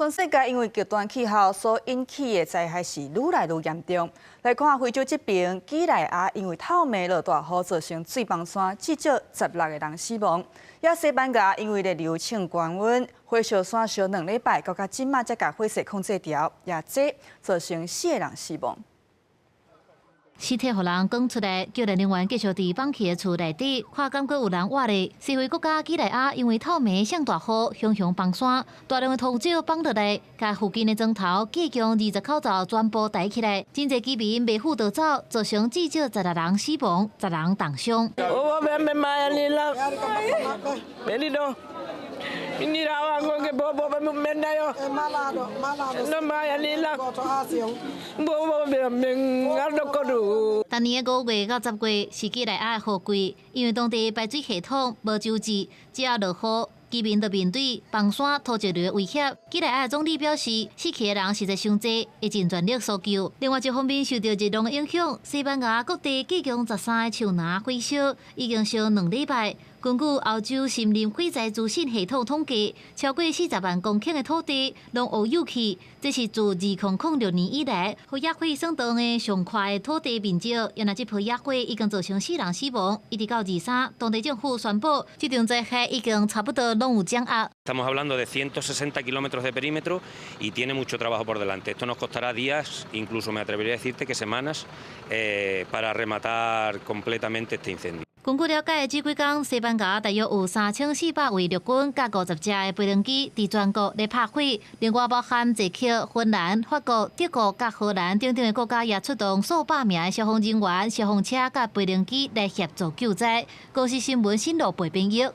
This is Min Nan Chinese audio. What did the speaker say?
全世界因為極端氣候所引起的災害是愈來愈嚴重。來看非洲這邊，幾內亞因為透暝落大雨，造成水崩山，至少16個人死亡。也西班牙因為熱流衝高溫，火燒山燒2禮拜，到這馬才共火勢控制牢，也這造成四個人死亡。屍體予人捲出來，救援人員繼續佇放棄的厝內底，看敢閣有人活咧。西非國家幾內亞因為透暝上大雨，熊熊崩山，大量的土石崩落來，共附近的磚頭繼共20口罩全部抬起來，真濟居民袂赴逃走，造成至少16人死亡，10人重傷。逐年的5月到10月是幾內亞的雨季，因為當地排水系統無周至，只要落雨，居民就面對崩山土石流的威脅。幾內亞總理表示，死去的人實在傷濟，會盡全力搜救。另外一方面，受到熱浪的影響，西班牙各地繼共13個樹林火燒，已經燒2禮拜。根據歐洲森林火災資訊系統統計，超過40萬公頃的土地攏烏有去，這是自2006年以來，予野火算當的上寬的土地面積。原來這波野火已經造成四人死亡，一直到23，當地政府宣布，這場災害已經差不多攏有掌握。 Estamos hablando de 160 kilómetros de perímetro y tiene mucho trabajo por delante. Esto nos costará días, incluso me atrevería a decirte que semanas, para rematar completamente este incendio. 根據了解，這幾工西班牙大約有3400位陸軍佮50架的飛行機佇全國咧拍火，另外包含捷克、芬蘭、法國、德國佮荷蘭等等的國家也出動數百名的消防人員、消防車佮飛行機來協助救災。公視新聞新路播編譯。